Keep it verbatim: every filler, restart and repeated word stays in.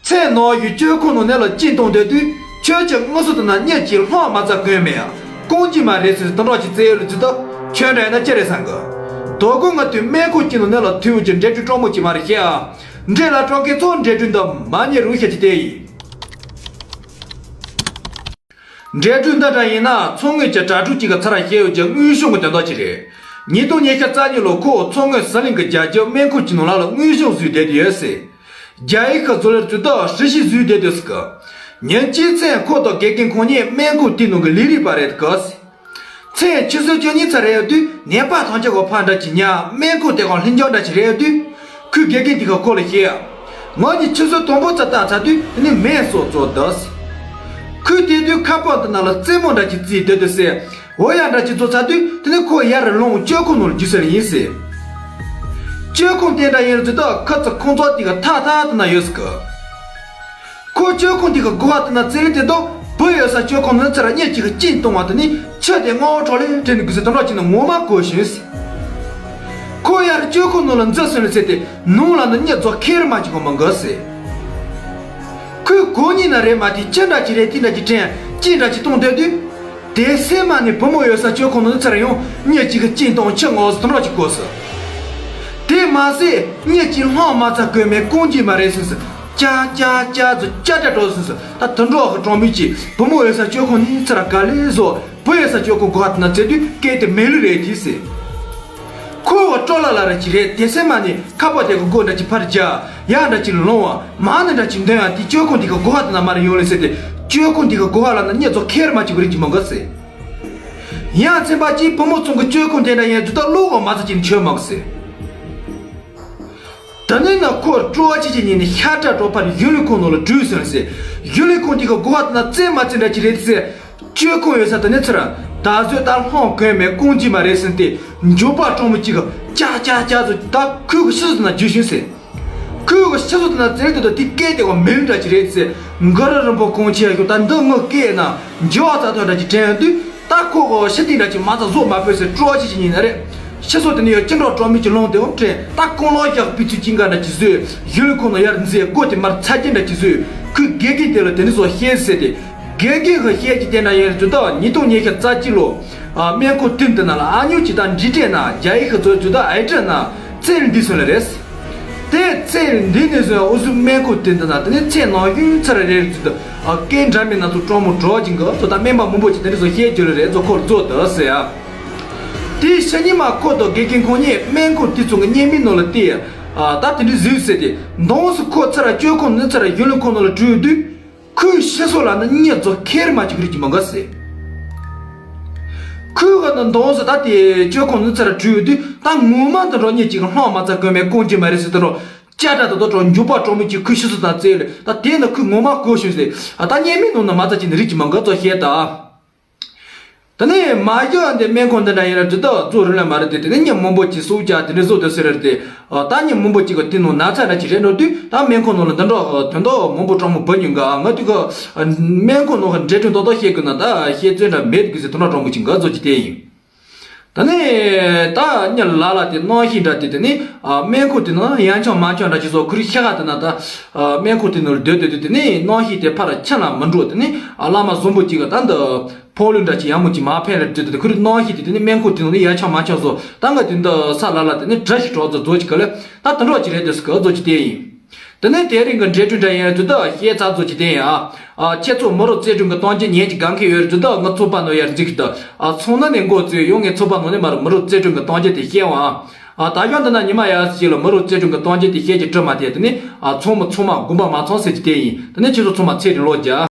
མཚན་ནོར་ཡུལ་སྤྱོད་ཁང་ནང་ནས་ལ་སྐྱིན་གཏོང་སྡོད་དུས། ཁྱོད་ཀྱི་དངོས་སུ་དུ་ན་གཉིད་ཀྱི་ལྷོང་མ་རྩ་གོན་མེད་ཡ། ཀོང་ཀྱི་མ་རེད་ཟེར་དུ་འགྲོགས་ཀྱི་བཙལ་ཡོད་ལ་ཇི་ལྟ། ཁྱོད་འདྲ་ཡིན་ན་ཅི་རེད་བསམ་གི། དོ་དགོང་ང་དུས་སྨན་ཁང་གི་ནང་ནས་ལ་ཐུལ་བུ་གྱི་འབྲེལ་སྒྲིག་གྲོགས་མོ་གཅིག་མ་རེད་ཤེས་ཨ། འདྲེ་ལ་གྲོགས་མཁན་ཚོ་འབྲེལ་སྒྲིག་འདི་མ་ཉེ་རུ་ཤེས་ཀྱི་དེ་ཡིན། འབྲེལ་སྒྲིག་འདི་འདྲ་ཡིན་ན་མཚོ་སྔོན་གྱི་དྲ་གྲུ་གཅིག་གི་ཚར་ཤེས་ཡོད་ཀྱི་དངོས་བྱུང་གི་དོན་དག་ཅིག་རེད། ཉིས་སྟོང་ཉི་ཤུ་རྩ་གཉིས་ལོ་ཁོ་མཚོ་སྔོན་ཟི་ལིང་གི་རྒྱ་ཁྱབ་སྨན་ཁང་གི་ནང་ལ་ལ་དངོས་བྱུང་བཟོས་བསྡད་དུ་ཡོད་ཟེར། རྒྱ་ཡིག་གི་བཟོ་ལེར་ཇུ་ཏོ་ཧྲི་ཤི་བཟོས་བསྡད་དུས་སུ་གི། ཉིན་གཅིག་མཚན་ཁོ་དང་དགེ་རྒན་ཁོང་གཉིས་སྨན་ཁང་དེའི་ནང་གི་ལས་རིགས་པ་རེད་གི། མཚན་ཆུ་ཚོད་བཅུ་གཉིས་ཚར་རེད་དུས་ནད་པ་ཐམས་ཅད་ཀྱི་ཕ་འདྲ་གྱི་ཉ་སྨན་ཁང་དེ་གང་ལྷིང་འཇགས་འདྲ་ཅིག་རེད་དུས། ཁོས་དགེ་རྒན་དེ་ག་ཁོ་ལ་བཤད་ཡ། ང་གཉིས་ཆུ་ཚོད་དང་པོ་ཙམ་བལྟས་ཚར་དུས་དེ་ནི་མེད་སོ་ཙོ་དུས། ཁོས་དེ་དུས་ཁ་པར་དེ་ནང་ལ་རྩེད་མོ་འདྲ་ཅིག་རྩེས་སྡོད་དུས་ཟེར། འོ་ཡ་འདྲ་ཅིག་བཟོ་ཚར་དུས་དེ་ནི་ཁོ་ཡར་ལོང་སྤྱོད་ཁང་ནང་ལ་འཇུ་ཟེར་ཡིན་ཟེར། སྤྱོད་ཁང་དེ་འདྲ་ཡིན་རུང་ད་ཁ་ཚ་ཁོང་ཚོ་དེ་ག་ཐག་ཐག་དེ་ན་ཡོད་ཟེར་གི། ཁོ་སྤྱོད་ཁང་དེ་ག་སྒོ་ཁ་དེ་ན་རྩེད་ལེ་དེ་དང་བུ་ཡོད་ས་སྤྱོད་ཁང་ནང་ཚུར་གཉིད་ཅིག་གི་སྐྱིན་གཏོང་བ་དེ་ནི་ཆུ་དེ་སྔོ་བོ་གྲོག་ལེ་དྲན་ནས་གུ་སེ་དོན་གྲོགས་ཅིག་ནི་ངོ་མ་གོ་བཞིན་ཟེར། ཁོ་ཡར་སྤྱོད་ཁང་ནང་ལ་འཛུལ་སོང་ལ་ཟེར་ཏེ་ནང་ལ་ནི་གཉིད་རྫོགས་ཁེར་མ་ཅིག་གོ་མ་འགོ་ཟེར། ཁོས་གོ་ཉིན་ན་རེད་མ་དེ་ཅི་འདྲ་ཅིག་རེད་དེ་འདྲ་ཅིག་དྲན་ཅི་འདྲ་ཅིག་གཏོང་བསྡད་དུས། དེ་སེམས་མ་ནས་བུ་མོ་ཡོད་ས་སྤྱོད་ཁང་ནང་ཚུར་ཡོང་གཉིད་ཅིག་གི་སྐྱིན་གཏོང་ཆུ་ངོགས་སུ་དོན་གྲོགས་ཅིག་གོ་ཟེར། དེ་མ་ཟད་གཉིད་ཀྱི་ལྷང་མ་ཚ་གོས་མེད་ཀོང་ཀྱི་མ་རེད་ཟེར་ཟེར། ཅ་ཅ་ཅ་ཟེར་ཅ་ཅ་གྲོགས་ཟེར་ཟེར། ད་དོན་གྲོགས་ཀྱི་གྲོགས་མོ་གཅིག་བུ་མོ་ཡོད་ས་སྤྱོད་ཁང་ནས་ཚུར་ག་ལེ་བཟོ། བུ་ཡོད་ས་སྤྱོད་ཁང་སྒོ་ཁ་དེ་ན་རྩེད་དུས་སྐད་དེ་མེད་ལུགས་རེད་དེ་ཟེར། ཁོ་བ་སྤྲོ་ལ་ལ་ར་ཅི་རེད་དེ་སེམས་མ་ནས་ཁ་པར་དེ་གི་སྒོ་འདྲ་ཅིག་ཕར་རྒྱག་ཡ་འདྲ་ཅིག་ལོང་བ་མ་ནི་འདྲ་ཅིག་འདོན་ཡ་དེ་སྤྱོད་ཁང་དེ་གི་སྒོ་ཁ་དེ་ན་མར་ཡོང་ལེ་ཟེར་ཏེ། སྤྱོད་ཁང་དེ་གི་སྒོ་ཁ་ལ་ན་གཉིད་རྫོགས་ཁེར་མ་ཅིག་རིག་ཅིག་མ་འགོ་ཟེར། ཡང་ཚན་པ་གཅིག་བུ་མོ་ཚོང་གི་སྤྱོད་ཁང་དེ་འདྲ་ཡན་དུ་ད་བློ་བ་མ་ཚ་ཅིག་ནི་ཆོད་མ་གི་ཟེར། ད་ནི་ན་ཁོ་སྤྲོ་བ་ཅི་ཅི་ཉིན་ནི་ཤ་ཁྲག་སྤྲོ་ཕར་ཡུལ་ལི་ཁོང་ནང་ལ་བྲོས་སོང་ཟེར། ཡུལ་ལི་ཁོང་དེ་གི་སྒོ་ཁ་དེ་ན་རྩེད་མ་རྩེད་འདྲ་ཅིག་རེད་ཟེར། སྤྱོད་ཁང་ཡོད་ས་དེ་ནས་ཚུར་ད་གཟོད་ད་ལྷོང་གོན་མེད་ཀོང་ཅི་མ་རེད་ཟེར་ཏེ་མགྱོགས་པ་གྲོགས་མོ་གཅིག་གི་ཅག་ཅག་ཅག་ཟེར་ད་ཁོས་གི་ཤི་སོང་ན་རྒྱུ་ཤིང་ཟེར། ཁོས་གི་ཤི་སོང་དེ་ན་རྩེད་དེ་ད་དེ་སྐད་དེ་ག་མིན་འདྲ་ཅིག་རེད་ཟེར། མགར་རིན་པོ་ཁོང་ཆེ་ཡོད་ད་འདི་ངི་སྐད་ན་འགྱོ་བ་ཙག་ཐོག་འདྲ་ཅིག་དྲན་དུས་ད་ཁོ་གི་ཤི་དེ་འདྲ་ཅིག་མ་ཚ་བཟོ་མ་ཕོད་ཟེར་སྤྲོ་བ་ཅི་ཅི་ཉིན་ན་རེད། ཤི་སོང་དེ་ནས་ཡོད་ཅི་འགྲོ་གྲོགས་མོ་གཅིག་ལོང་དེ་འོང་དྲན་ད་ཀོང་ལོག་བཞག་པི་ཚུ་ཅིང་ག་འདྲ་ཅིག་བཟོས་ཡུལ་ལི་ཁོང་ནང་ཡར་འཛེགས་སྒོ་དེ་མར་ཚ་གྱེན་འདྲ་ཅིག་བཟོས། ཁོས་དགེ་རྒན་དེ་ལ་དེ་ནས་བཟོ་ཤེས་ཟེར་ཏེ། དགེ་རྒན་གི་བཤད་ཀྱི་དེ་འདྲ་ཡིན་རྒྱུ་ད་ཉིས་སྟོང་ཉི་ཤུ་རྩ་གཅིག་ལོ། ཨ་སྨན་ཁང་དེ་འདི་ན་ལ་ཨ་ཉོ་ཅི་ད་འབྲི་ཏྲེ་ན་རྒྱ་ཡིག་གི་བཟོ་རྒྱུ་ད་ཨའི་ཏྲ་ན་ཚེ་འདི་སོང་ལ་རེད། དེ་ཚེ་འདི་ནས་བཟོས་འུ་ཟུ་སྨན་ཁང་དེ་འདི་ན་དེ་ནས་ཚེ་ནང་ཡུན་ཚར་རེད་རྒྱུ་ད་ཨ་སྐད་འདྲ་མིན་སྣ་ཚོགས་གྲོགས་མོ་གྲོགས་ཅིག་གི་བཟོ་ད་སྨན་པ་མང་པོ་ཅིག་དེ་འདྲ་བཟོ་བཤད་རྒྱུ་ལ་རེད་བཟོ་ཁོར་བཟོ་ད་ཟེར་ཡ། དེའི་ཕྱི་ཉིན་མ་ཁོ་དང་དགེ་རྒན་ཁོང་གཉིས་སྨན་ཁང་དེ་ཚོ་གི་གཉེན་མི་ནང་ལ་བལྟས། ཨ་ད་དེ་འདྲ་བཟོས་ཟེར་ཏེ་མདང་སུ་ཁོ་ཚར་སྤྱོད་ཁང་ནས་ཚར་ཡུལ་ལི་ཁོང་ནང་ལ་བྲོས་དུས། ཁོའི་ཤི་སོ་ལ་ནི་གཉིད་རྫོགས་ཁེར་མ་ཅིག་རིག་ཅིག་མ་འགའ་ཟེར། ཁོའི་ག་ནི་མདང་སུ་ད་དེ་སྤྱོད་ཁང་ནས་ཚར་བྲོས་དུས་ད་ངོ་མ་དུ་འགྲོ་གཉིད་ཅིག་ལྷང་མ་ཚ་གོན་མེད་ཀོང་ཅི་མ་རེད་ཟེར་དུ་འགྲོ། ཅ་ཏྲ་དུ་དོ་འགྲོ་མགྱོགས་པ་གྲོགས་མོ་ཅིག་ཁོའི་ཤི་སོ་དང་རྩེ་ལ་ད་དེ་ནི་ཁོའི་ངོ་མ་གོ་ཤོད་ཟེར། ཨ་ད་གཉེན་མི་ནང་ན་མ་ཚ་ཅིག་ནི་རིག་ཅིག་མ་འགའ་ཚོ་བཤད་ད། དེ་ནས་མ་གཞི་འདི་སྨན་ཁང་འདི་འདྲ་ཡིན་ར་འདི་དག་གཙོ་རུ་ལ་མ་རེད་དེ་དེ་ནས་ཉིན་མང་པོ་ཅིག་སྲོག་སྐྱ་དེ་འདྲ་བཟོ་དུ་ཟེར་ར་དེ། ད་ཉིན་མང་པོ་ཅིག་གི་དེ་ནང་ན་ཚ་འདྲ་ཅིག་རེད་འགྲོ་དུས་ད་སྨན་ཁང་ནང་ལ་འདི་འདྲ་དོན་དག་མང་པོ་གྲོགས་མོ་བུ་ཉུང་ག་ང་དུས་ག་སྨན་ཁང་ནང་གི་འབྲེལ་མཐུད་ཏོག་ཏོག་བཤད་དགོས་ན་ད་བཤད་རྩོད་འདྲ་མེད་དགོས་ཟེར་དོན་དག་གྲོགས་མོ་ཅིག་འགའ་བཟོ་ཅིག་དེ་ཡིན། དེ་ནས་ད་ཉིན་ལ་ལ་དེ་གནམ་གཤིས་འདྲ་དེ་དེ་ནས་སྨན་ཁང་དེ་ནང་ཡང་ཆང་མ་ཆང་འདྲ་ཅིག་བཟོ་ཁུར་ཤ་ཁ་དེ་ན་ད་སྨན་ཁང་དེ་ནང་སྡོད་སྡོད་དུས་དེ་ནས་གནམ་གཤིས་དེ་ཕར་ཆ་ལ་མི་འགྲོ་དེ་ནས་བླ་མ་བཟང་པོ་ཅིག་ག་ད་འདི། ཕོག་ལུས་འདྲ་ཅིག་ཡག་མོ་ཅིག་མ་ཕན་ལ་བྲིས་ཏེ་ཁུར་གནང་ཞིག་དེ་དེ་ནི་སྨན་ཁང་དེ་ནང་ནས་ཡ་ཆང་མ་ཆང་བཟོ་ད་ང་དེ་འདི་ས་ལ་ལ་དེ་ནི་དྲི་ཞིག་གྲོགས་ཚོ་རྫོགས་ཅིག་ག་ལ་ད་དུ་འགྲོ་ཅིག་རེད་དེ་སྐབས་རྫོགས་ཅིག་དེ་ཡིན། དེ་ནས་དེ་རིང་གི་འབྲེལ་སྒྲིག་འདྲ་ཡིན་རྒྱུ་ད་བཤད་ཚར་རྫོགས་ཅིག་དེ་ཡིན་ཨ། ཨ་ཁྱེད་ཚོ་མི་རབས་རྩེ་གྲོང་གི་གཏམ་རྒྱུད་ཉན་གྱི་དགའ་མཁན་ཡོད་རྒྱུ་ད་ང་ཚོ་པ་ནོ་ཡར་འཛིགས་ད་ཨ་ཚོང་ན་ནས་འགོ་བཙུགས་ཡོང་ངས་ཚོ་པ་ནོ་ནས་མར་མི་རབས་རྩེ་གྲོང་གི་གཏམ་རྒྱུད་དེ་བཤད་འོང་ཨ། ཨ་ད་གཞུང་འདི་ན་ཉི་མ་ཡར་ཞིག་ལ་མི་རབས་རྩེ་གྲོང་གི་གཏམ་རྒྱུད་དེ་བཤད་ཀྱི་གྲི་མ་དེ་དེ་ནི་ཨ་ཚོང་མི་ཚོང་མ་དགོན་པ་མ་ཚང་ཟེར་གྱི་དེ་ཡིན། དེ་ནི་ཁྱེད་ཚོ་ཚང་མ་ཚེ་རིང་ལོ་བརྒྱ།